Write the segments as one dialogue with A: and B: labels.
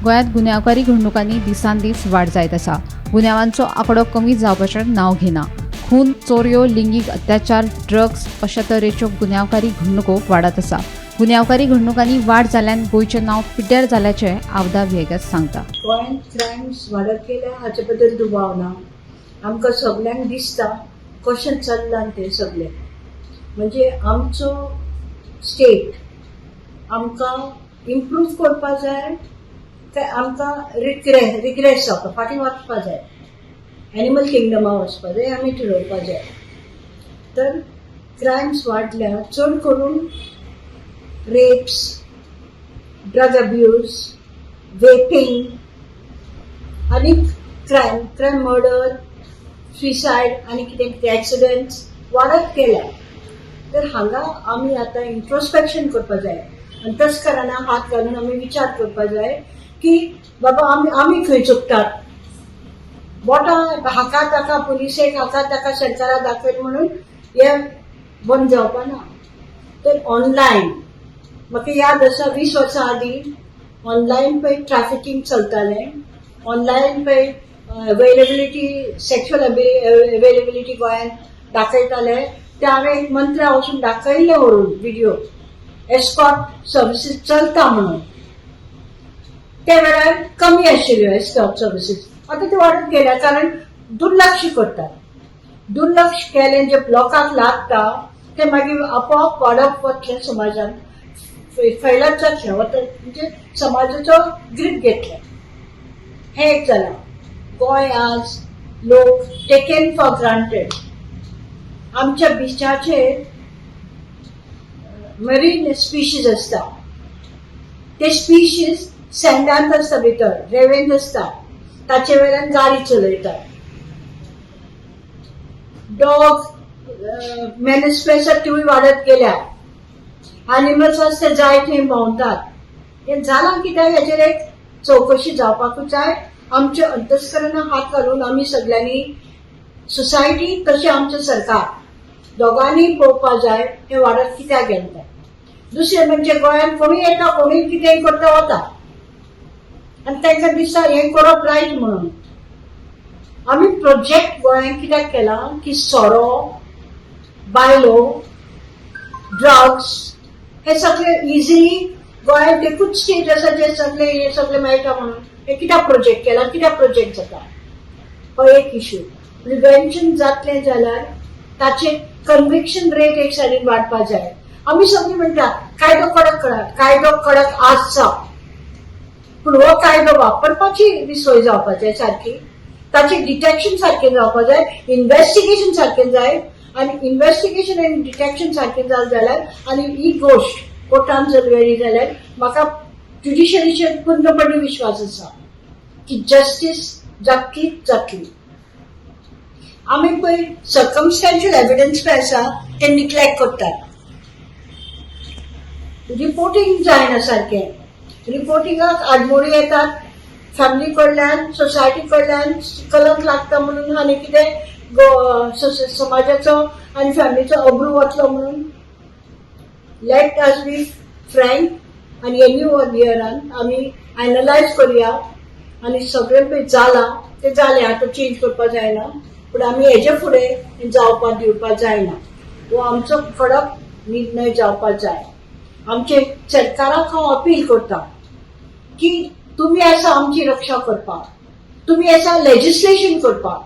A: गोंयांत गुन्यांवकारी घडणुकांनी दिसान दीस वाड जायत आसा. गुन्यांवांचो आंकडो कमी जावपाचें नांव घेना. खून, चोरयो, लिंगीक अत्याचार, ड्रग्स अशा तरेच्यो गुन्यांवकारी घडणुको वाडत आसा. गुन्यांवकारी घडणुकांनी वाड जाल्ल्यान गोंयचें नांव पिड्ड्यार जाल्याचें आवदा व्हिएगस सांगता.
B: गोंयांत क्रायम्स वाडत गेल्या हाचे बद्दल दुबाव ना. आमकां सगल्यांक दिसता कशें चल्लां तें सगळें. म्हणजे आमचो स्टेट आमकां इम्प्रूव करपा जाय काय आमकां रिग्रेस जावपा, फाटीं वचपा जाय, एनिमल किंगडमा वचपा जाय, आमी ठरोवपा जाय. तर क्रायम्स वाडल्या, चड करून रेप्स, ड्रग अब्यूज, वेपिंग आनी क्रायम, मर्डर, सुसायड आनी कितें कितें एक्सिडंट्स वाडत गेल्या. तर हांगा आमी आतां इंट्रोस्पेक्शन करपा जाय. अंतस्करणां हात घालून आमी विचार करपा जाय की बाबा, आमी खंय चुकतात. बोटां हाका ताका, पुलिसेक, हाका ताका, सरकाराक दाखयल म्हणून हें बंद जावपा ना. तर ऑनलायन, म्हाका याद आसा, 20 वर्सां आदीं ऑनलायन पळय ट्रॅफिकींग चलतालें. ऑनलायन पळय अवेलेबिलिटी, सेक्शुअल अवेलेबिलिटी गोंयांत दाखयताले. ते हांवें एक मंत्र्या वचून दाखयल्लें व्हरून व्हिडिओ, एस्कॉर्ट सर्विसीस चलता म्हणून. त्या वेळार कमी आशिल्ल्यो एस्कॉर्ट सर्विसीस, आतां त्यो वाडत गेल्या, कारण दुर्लक्ष करतात. दुर्लक्ष केलें, जे लोकांक लागता ते मागीर आपोआप वाडप वतलें, समाजान फैलत जातलें वता, म्हणजे समाजाचो ग्रीप घेतलें. हें एक जालां. गोंय आज लोक टेकन फॉर ग्रांटेड. आमच्या बिचाचेर मरीन स्पिशीज आसता, ते स्पिशीज सँडांत आसता, भितर रेवेंत आसता, ताचे वयल्यान गाडी चलयतात. डॉग मेनस आसा, तिवूय वाडत गेल्या. एनिमल्स आसता, जाय थंय भोंवतात. हें जालां कित्याक, हेचेर एक चवकशी जावपाकूच जाय. आमच्या अंतस्करणाक हात घालून आमी सगळ्यांनी, सोसायटी तशें आमचें सरकार, दोगांनी पळोवपा जाय हें वाडत कित्याक गेलें तें. दुसरें म्हणजे गोंयांत कोणूय येता, कोणूय कितेंय करता, वता आनी तांकां दिसता हें करप रायट म्हणून. आमी प्रोजेक्ट गोंयांत कित्याक केला की सोरो, बायलो, ड्रग्स हे सगळे इजिली गोंयांत एकूच स्टेट आसा जे सगळे हे सगळे मेळटा म्हणून हे कित्याक प्रोजेक्ट केला, कित्याक प्रोजेक्ट जाता, हो एक इशू. प्रिवेन्शन जातलें जाल्यार ताचे कन्विक्शन रेट एक सायडीन वाडपा जाय. आमी सगळीं म्हणटा कायदो कडक करात, कायदो कडक आसचा, पूण हो कायदो वापरपाची बी सोय जावपा जाय सारकी. ताचें डिटेक्शन सारकें जावपा जाय, इन्वेस्टिगेशन सारकें जाय आनी इन्वेस्टिगेशन आनी डिटेक्शन सारकें जालें जाल्यार आनी ही गोश्ट कोर्टान जर व्हेली जाल्यार म्हाका ज्युडिशरीचेर पूर्णपणे विश्वास आसा की जस्टीस जातलीच जातली. आमी पळय सर्कमस्टॅन्शियल एविडन्स पळय आसा ते निग्लेक्ट करतात. रिपोर्टिंग जायना सारकें. रिपोर्टिंगाक आडमोडी येतात फॅमिली कडल्यान, सोसायटी कडल्यान. कलंक लागता म्हणून आनी कितें समाजाचो आनी फॅमिलीचो अब्रू वतलो म्हणून. Let us be frank आनी हे न्यू इयरान आमी एनलायज करुया आनी सगळें पळय जालां तें जालें, आतां चेंज करपाक जायना, पूण आमी हेजे फुडें जावपाक दिवपाक जायना. हो आमचो कडक निर्णय जावपाक जाय. आमचे सरकाराक हांव अपील करता की तुमी आसा आमची रक्षा करपाक, तुमी आसा लेजिस्लेशन करपाक,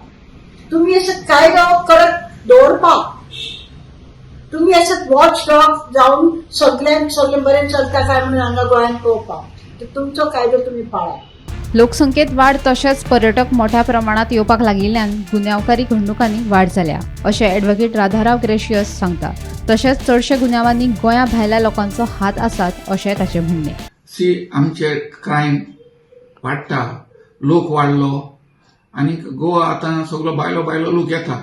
B: तुमी आसा कायदो कडक दवरपाक, तुमी आसा वॉच डॉग जावन सगळ्यांक सगळें बरें चलता काय म्हणून हांगा गोंयांत पळोवपाक. तर तुमचो कायदो तुमी पाळा.
A: लोकसंख्येत वाड तशेंच पर्यटक मोठ्या प्रमाणात येवपाक लागिल्ल्यान गुन्यांवकारी घडणुकांनी वाड जाल्या अशें ॲडव्होकेट राधाराव ग्रेशियस सांगता. तशेंच चडशे गुन्यांवांनी गोंया भायल्या लोकांचो हात आसात अशें ताचें म्हणणें.
C: सी, आमचे क्रायम वाडटा, लोक वाडलो आनी गोवा आतां सगलो भायलो भायलो लोक येता,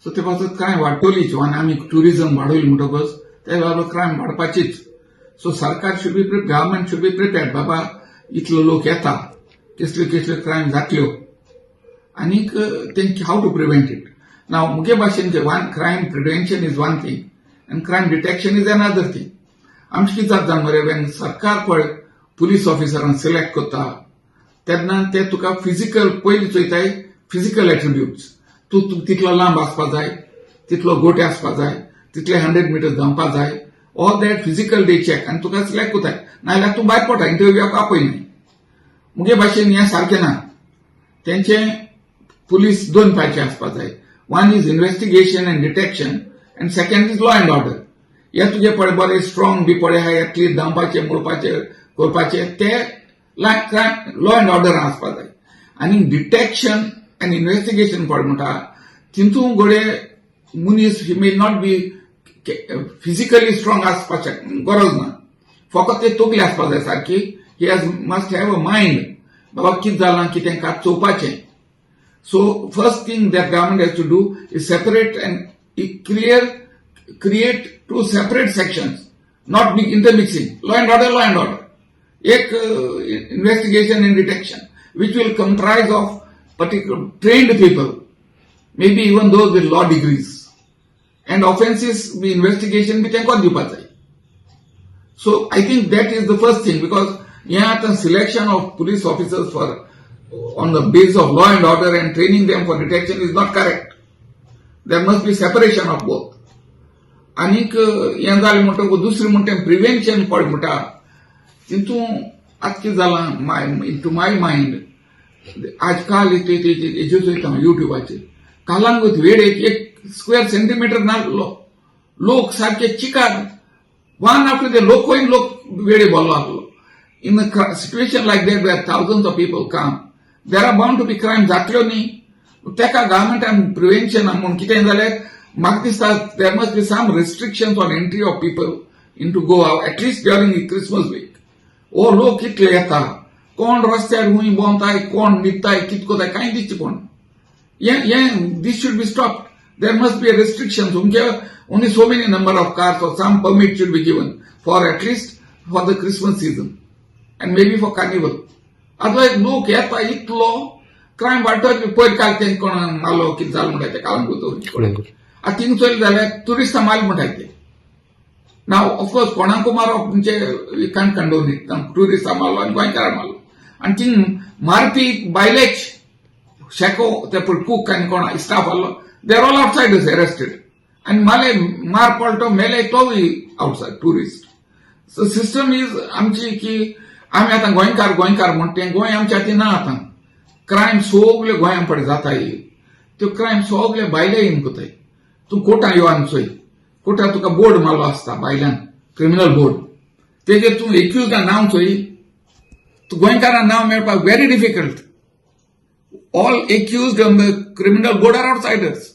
C: सो ते पासत क्रायम वाडटलीच. आनी आमी ट्युरिझम वाडयली म्हणटकच ते बाबा क्रायम वाडपाचीच. सो सरकार should be, government should be prepared, बाबा इतलो लोक येता, कसल्यो कसल्यो क्रायम जातल्यो आनीक तेंचे how to prevent it. Now मुगे भाशेन one crime prevention is one thing and crime detection is another thing. आमचें कितें जाता जाण मरे, when सरकार पळय पुलीस ऑफिसरांक सिलेक्ट करता. तेन्ना ते तुका फिजिकल पयलीं चोयताय, फिजिकल एट्रिब्युट्स. तूं तितलो लांब आसपा जाय, तितलो गोटे आसपा जाय, तितले 100 मिटर धांवपा जाय, all that physical they check आनी तुका सिलेक्ट कोताय, नाजाल्यार तूं भायर पडटा, इंटरव्यूआक आपयनाय. मुगे भाशेन हें सारकें ना. तेंचे पुलीस दोन पायचे आसपा जाय. One is investigation and detection and second is law and order. हे तुजे पळय बरे स्ट्रॉंग बी पळय आहाय, एटलीस्ट धांवपाचे, मोडपाचे, करपाचे, ते लॉ अँड ऑर्डर आसपा जाय. आनी डिटेक्शन आनी इन्व्हेस्टिगेशन पळय म्हणटा, तितून घडये मनीस he may not be physically strong आसपाचे गरज ना, फकत ते तकली आसपा जाय सारकी. He has must have a mind, बाबा कितें जालां, कितें काय चोवपाचें. So first thing that government has to do is separate and create two separate sections, not intermixing law and order, law and order एक, investigation and detection, which will comprise of particular trained people, maybe even those with law degrees, and offences be investigation बी तांकां दिवपा जाय. So I think that is the first thing, because हें आतां selection of police officers for on the base of law and order and training them for detection is not correct. There must be separation of both. आनीक हें जालें म्हणटकूच दुसरें म्हणटा prevention पळय म्हणटा, तितून आतां कितें जालां, इन टू my mind, आज काल हेजेर चोयता हांव युट्यूबाचेर, कालांगूट वेळेक एक स्क्वेअर सेंटीमिटर नासलो, लोक सारके चिकाट, वन आफ्टर the लोक वयन लोक वेळे भरलो आसलो. In a situation like that, where thousands of people come, there are bound to be crime जातल्यो न्ही. तेका गव्हर्मेंटान प्रिव्हेन्शन म्हूण कितें जाल्यार म्हाका दिसता there must be some restrictions on entry of people into Goa, at least during the Christmas week. ओ लोक कितले येता, कोण रस्त्यार हुंय भोंवताय, कोण न्हिदताय, कित कोताय, कांय दिसचे कोण. हें हें this should be stopped. There must be a restriction. तुमचे only so many number of cars or some permit should be given for at least for the Christmas season and maybe for carnival. Otherwise लोक येता इतलो, crime वाडटो. पयर काल तें कोण मारलो, कितें जालें म्हणटा ते कालंगूट. आतां थिंग चोयलें जाल्यार ट्युरिस्टां मारले म्हणटाय ते. नाव ऑफकोर्स कोणाकू मारप म्हणजे we can't condone it. ट्युरिस्टां मारलो आनी गोंयकारां मारलो आनी थिंग मारपी बायलेच शेको ते पळय कूक आनी कोण स्टाफ आहलो, they are all outsiders arrested. आनी माले मार पडलो तो मेले तोवूय outside tourist. So system is आमची की आमी आतां गोंयकार गोंयकार म्हणटा तें गोंय आमच्या हातीन ना. आतां क्रायम सगळे गोंयां पडे जाताय, त्यो क्रायम सगळे भायले येवन कोताय. तूं कोर्टान यो आनी चोय, कोर्टान तुका बोर्ड मारलो आसता भायल्यान, क्रिमिनल बोर्ड, तेजेर तूं एक्युजा नांव चोय. तूं गोंयकारां नांव मेळपाक very difficult. All accused on the criminal board are outsiders.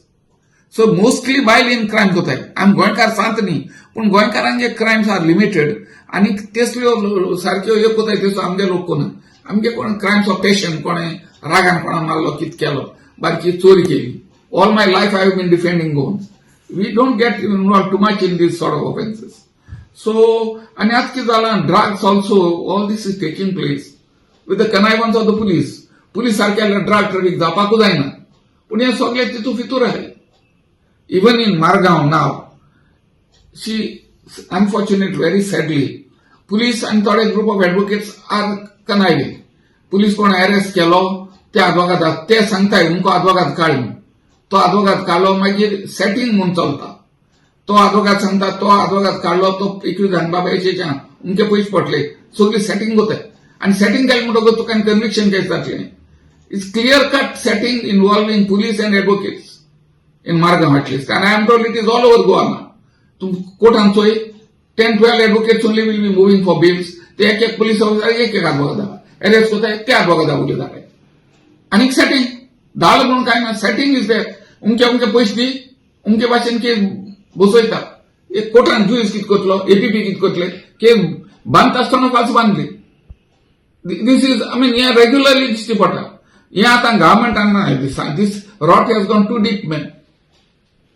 C: So mostly बायल इन क्रायम कोताय. आमी गोंयकार सांत न्ही, पूण गोंयकारांचे क्रायम्स are limited आनी तेसल्यो सारक्यो ह्यो कोताय तेसो आमगे लोक कोना. आमगे कोण क्रायम्स ऑफ पॅशन, कोणें रागान कोणा मारलो, कित केलो, बारकी चोरी केली. All my life I have been defending Goans. We don't get involved too much in this sort of offences. So आनी आतां कितें जालां, drugs also, all this is taking place with the connivance of the police. Police सारके drug traffic जावपाकूच जायना, पूण हें सगळें तितू फितूर आहाय. Even in Margao now, see, unfortunate, very sadly, police आनी थोडे group of advocates are conniving. Police कोण अरेस्ट केलो, ते आदवोगाद ते सांगताय उमको आदवोगाद काड म्हूण. तो आदवोगाद काडलो, मागीर सेटींग म्हूण चलता. तो आदवोगाद सांगता, तो आदवोगाद काडलो, तो एकवीस जाण बाबा हेचे उमके पयशे पडले, सगळी सेटींग जाताय. आनी सेटींग केलें म्हणटकच तुका कन्विक्शन कशें जातलें? It's clear cut setting involving police and advocates in Margao at least, and I am told it is all over Goa now. तूं कोर्टान चोय, 10-12 advocates only will be moving for bails. ते एक एक पुलीस ऑफिसर एक एक आदवोगाद arrest कोताय, ते आदवोगादा उलयता. आनीक सेटींग धाल म्हणून काय ना, सेटींग is there. उमके उमके पयशे दी, उमके भाशेन केस बसयता. एक कोर्टान जुईज कित करतलो, एपीपी कित करतले? केस बांदता आसतना फाल्स बांदली. This is, I mean, हें रेग्युलरली दिश्टी पडटा. हें आतां गव्हर्मेंटान, this rot has gone too deep, man.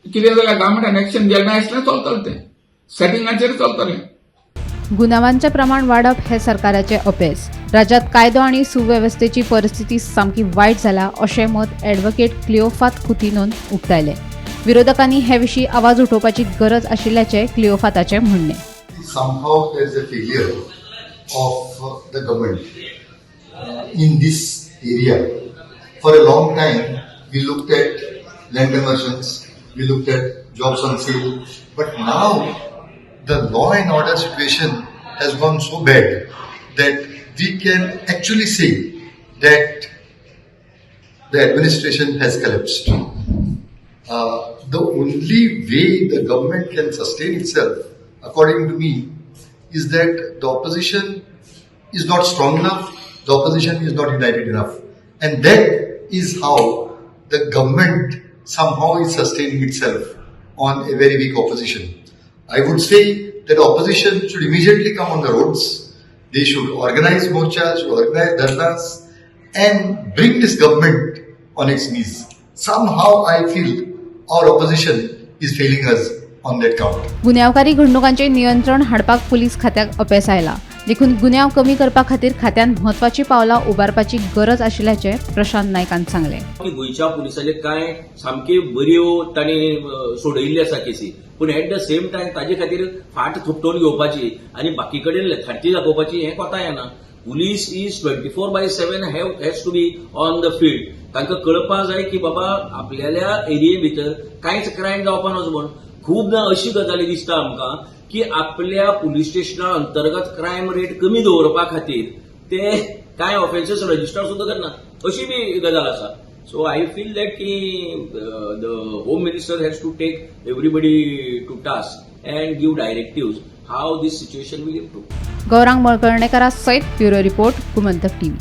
C: कितें जाल्यार गव्हर्मेंटान एक्शन घेना आसलें चलतलें, तें सेटिंगाचेर चलतलें.
A: गुन्यांवांचें प्रमाण वाडप हें सरकाराचें अपेस. राज्यांत कायदो आनी सुवेवस्थेची परिस्थिती सामकी वायट जाला, अशें मत ॲडव्होकेट क्लिओफात कुतिनोन उक्तायलें. विरोधकांनी हे विशीं आवाज उठोवपाची गरज आशिल्ल्याचें क्लिओफाताचें म्हणणें.
D: Somehow there is a failure of the government. in this area. For a long time, we looked at land conversions, we looked at jobs on sale, but now the law and order situation has gone so bad that we can actually say that the administration has collapsed. The only way the government can sustain itself, according to me, is that the opposition is not strong enough, the opposition is not united enough. And that is how the government somehow is sustaining itself on a very weak opposition. I would say that opposition should immediately come on the roads. They should organize morchas, should organize dharnas, and bring this government on its knees. Somehow I feel our opposition is failing us on that count.
A: गुन्यांवकारी घडणुकांचेर नियंत्रण हाडपाक police खात्याक अपेस आयला. देखून गुन्यांव कमी करपा खातीर खात्यान म्हत्वाची पावलां उबारपाची गरज आशिल्ल्याचें प्रशांत नायकान सांगलें.
E: की गोंयच्या पुलिसांचे कांय सामकी बऱ्यो तांणी सोडयल्ली आसा केसी, पूण एट the same time ताजे खातीर फाट थोपटोवन घेवपाची आनी बाकी कडेन लेथार्जी दाखोवपाची हें कोता येना. Police is 24/7 have has to be on the field. तांकां कळपा जाय की बाबा आपल्याल्या एरिये भितर कांयच क्रायम जावपा नजो म्हूण. खूबदां अशी गजाली दिसता आमकां की आपल्या पुलीस स्टेशना अंतर्गत क्रायम रेट कमी दवरपा खातीर ते कांय ऑफेन्सीस रजिस्टर सुद्दां करना, अशी बी गजाल आसा. सो I feel that की the Home Minister has to take everybody to task and give directives how this situation will improve.
A: Gaurang मळकर्णेकरा सयत ब्युरो रिपोर्ट, गोमंतक टीव्ही.